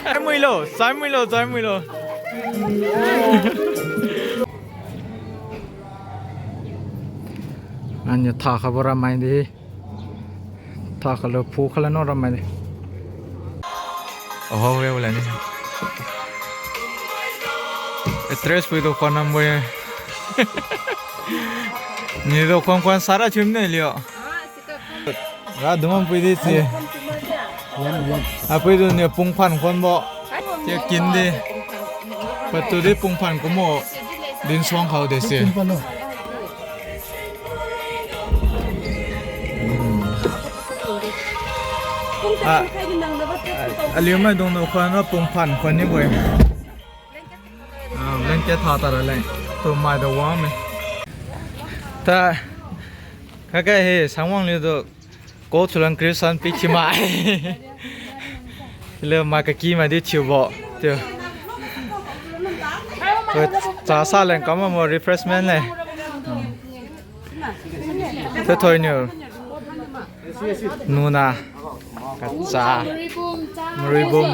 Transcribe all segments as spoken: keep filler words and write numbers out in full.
Chai muilo, chai muilo, chai muilo. Aniu tha khabo ramai di. Tha khalo phu khala no ramai di. Oho, we wala ni. Actress pui tu khuan nam we. Ni tu khuan khuan sara chim ne lio. Ra dumam pui di si. Apui tu ni pung phan khuan bo. Tia kin di. Patu di pung phan kumo. Din suang khao de si. Ah, aliu maidung nu khuan ra pung phan khuan ni boi. Ah, blanket tha tara leng. Tu mai da wang me. Ta, kaka he, sangwang liu tu. Ko chulang Christian pi chi mai. Liu mai kaki mai di chiubo. Tiu. Cha sa leng kam mo refreshment le. Te thoi niu. Nuna. Kacha. Maribum.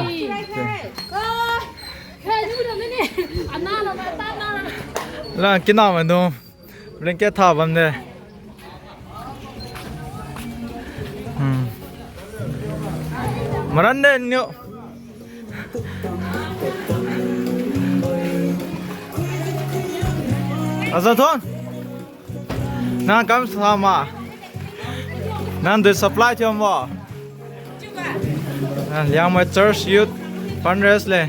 La kina madu. Blanket tha bam de. Hmm. Maran de niu. Aza thon. Nang kam sama. Nang de supply thiam bo. Ah, Liangmai Church Youth Fundraise le.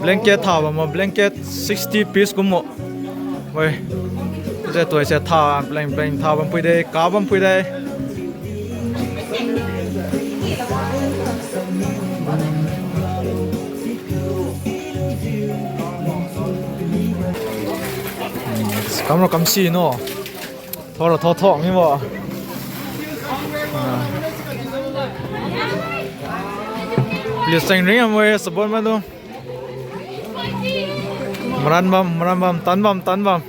Blanket tha bam mo, blanket sixty piece kumbo. Oi. Je toi se tha, pleng pleng tha bam pui de, ka bam pui de. Kamra kamsi no. Thora tho tho mi bo. Ah. Pliu cheng ring am we sabon madu. Maran bam, maran bam, tan bam, tan bam.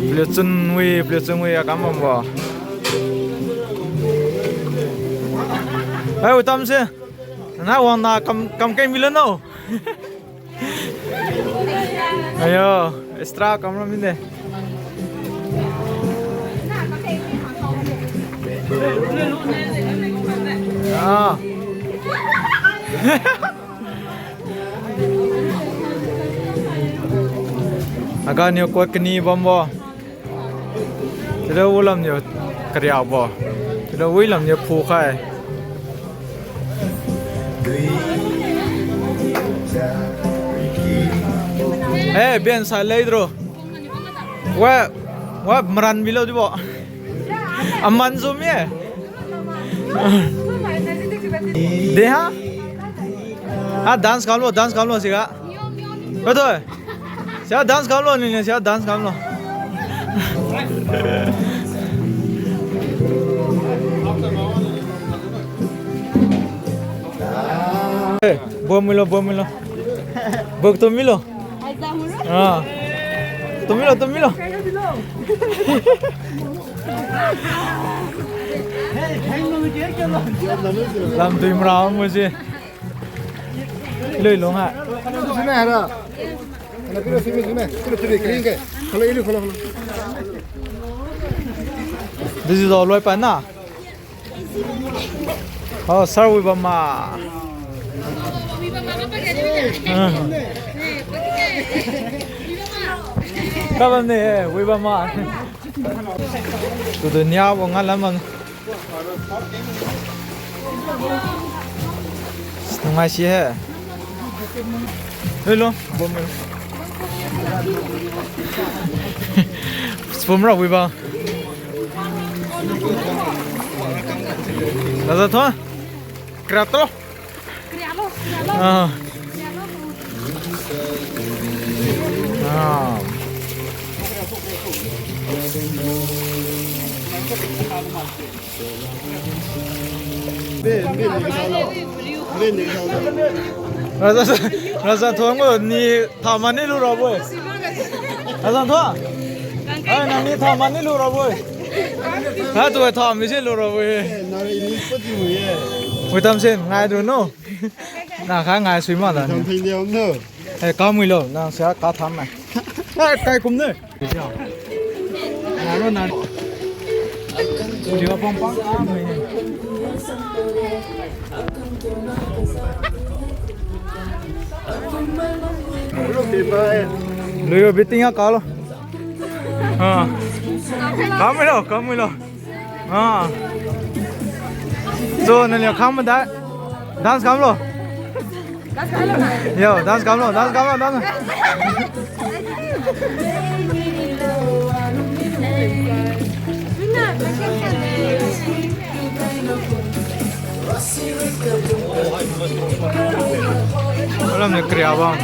Pliu chun wi, pliu chun wi, akam bam bo. Hai, utam se. Na wang na kam, kam keng milo no. Ayo, extra kamra mine. Ah. Aga niu kot kani bambo. Chiulo wulam niu kariabo. Chiulo wulam niu phukhai. Eh, ben sa leidro. Wa, wa maran bilo dibo. Aman zom ye. Deha? Ah, dance kamlo, dance kamlo siga. Patoi. Sia dance kamlo ni, sia dance kamlo. Eh, bom milo, bom milo. Bok tu milo. Ah. Tu milo, tu milo. Lam tui mra mo si. Lui long ha. Sini hara. Ana piro sini sini. Piro tu kering ke. Khalo ilu khalo khalo. This is all right pa na. Oh, sir, wi bam ma. Ah. Kabam ne, wi bam ma. Tu tu nia bo ngalam bam. Nungai si he. Hello, bom. Spoon ra wi bam. Laza tho. Kra to. Ah. Ah. Raja, Raja Thuang bo ni thaman ni lurabo-e. Raja Thuang. Ai, nang ni thaman ni lurabo-e. Ha, tu thaman ni se lurabo-e. Wittam sin ngai du no. Na kha ngai sui ma da. Eh, kamui lo, nang sia ka tham mai. Eh, kai kum ne. Lui yo, beating a kalo. Ah. Kamui lo, kamui lo. Ah. So, naliu khang madai. Dance kamlo. Yo, dance kamlo, dance kamlo, dance. Alam ni kriabang.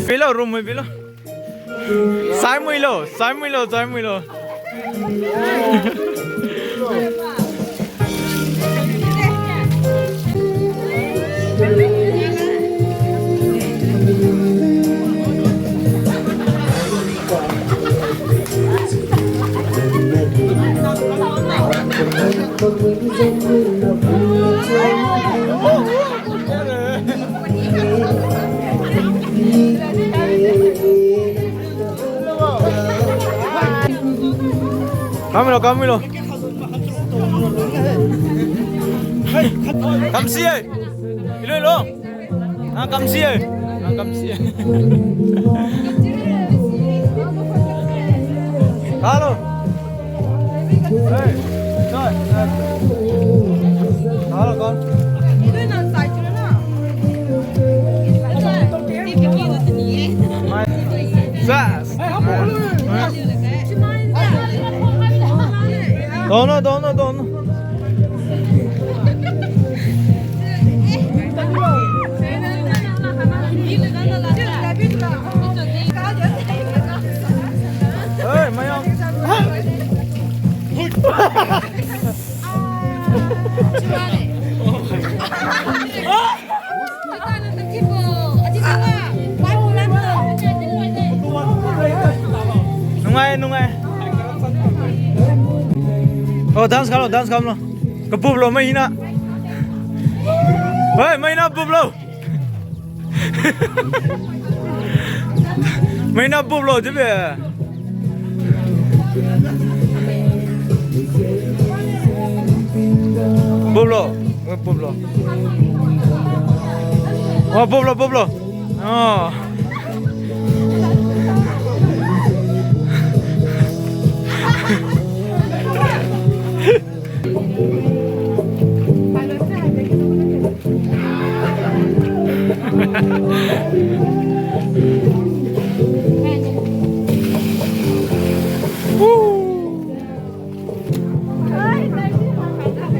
Pilo, room mai pilo. Sai muilo, sai muilo, sai muilo. Kamilo, kamilo. Kamsi e. Ilo, ilo. Ah, kamsi e. Ah, kamsi e. Hello. Hey, sir. Hello, kon. Sir. Dono, dono, dono. Hey, Mayang. Nungai, nungai. Oh, dance kamlo, dance kamlo. Kabup lo mai hina. Hoi, mai na bup lo. Mai na bup lo jibe. Bup lo. Bup lo. Oh, bup lo, bup lo. Oh.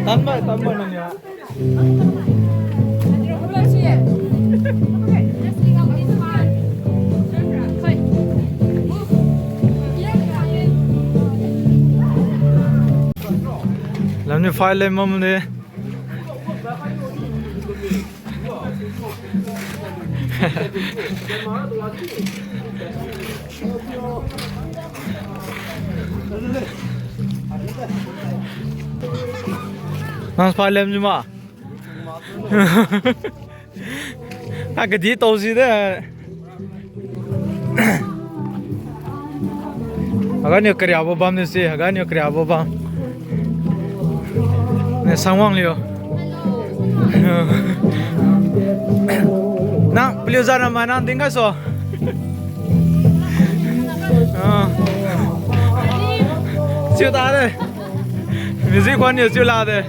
Tanbai, tanbai nang ya. Lamni phai lem mam de. Nang phai lem jima. Akadi tao si de. Aganiu kariabo bam ni si, aganiu kariabo bam. Ne sangwang liu. Nang paliu jana ma nang dinkhai so. Ah. Chiu ta de. Music wan niu chiu la de.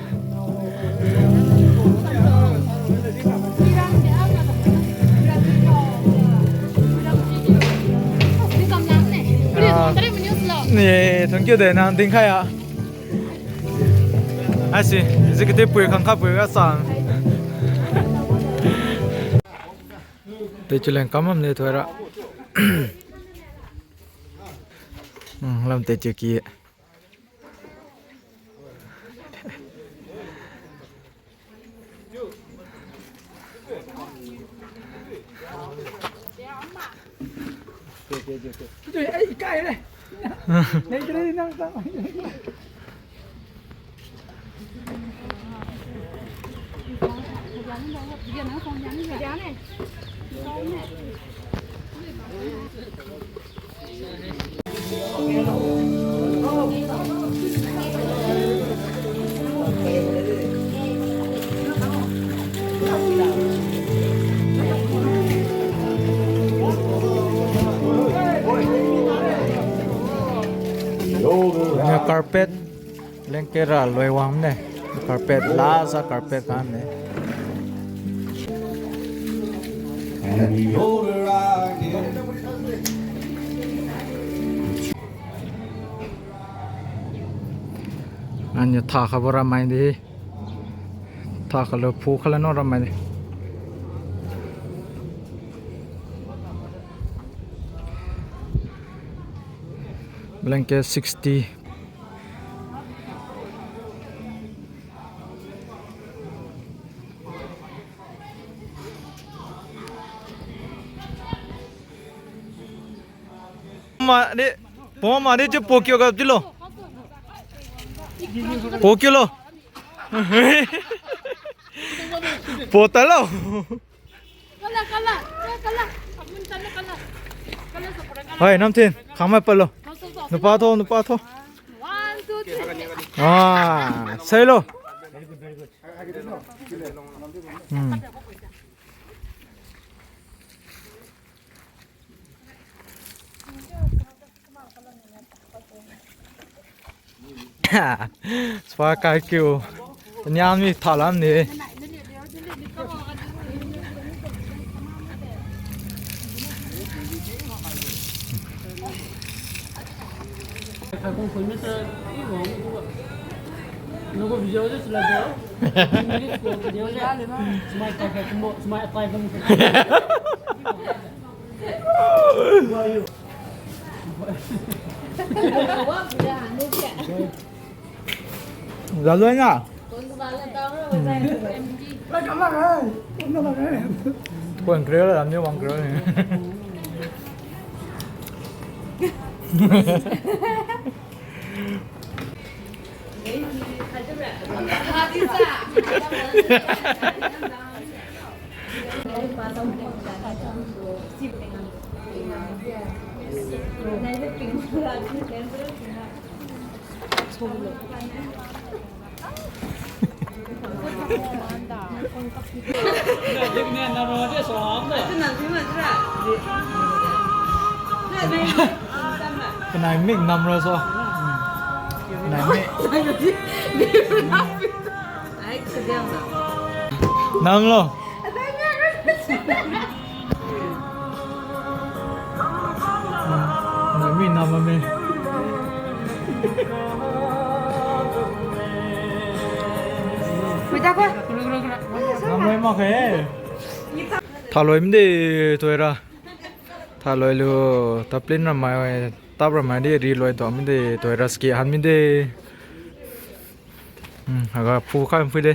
Ah. Ne, thank you de, nang dinkhai a. Si, executive pui khangkha pui ga sa. Te chileng kamam le thoira. Hmm, lam te chiki. Niu carpet. Lengkera loi wang ne. Carpet, last carpet kan ne. Aniu tha khabo ramai di. Tha khalo phu khala no ramai di. Blanket sixty. Ma de, po ma de chu po kyo ga tilo. Po kyo lo. Po ta lo. Hoi, Namthin, khangmai palo. Nupa tho, nupa tho. Ah, sailo. Hmm. Spa kai kiu. Tanian mi thalan ni. Zaloi na. Hmm. Kuan kre la, lamni wang kre ni. Kanai mik namra so. Kanai mik. Namlo. Nami namame. Namai makge. Thaloi mide thoira. Thaloi lu taplin ramai, tap ramai di riloi to mide thoira ski han mide. Hmm, haga phu khai phuide.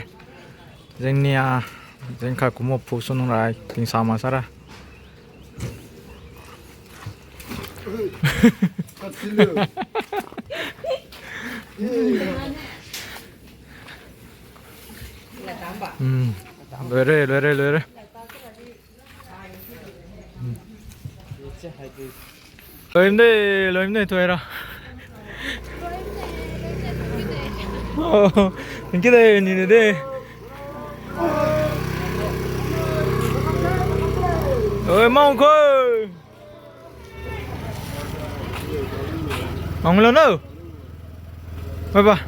Jengnia, jengkha kumo phu sunung rai, tingsa masara. Hmm. Loire, loire, loire. Loimde, loimde, tuaira. Oh, thank you de, ni de. Oi, mau ko. Ang lo no. Bye bye.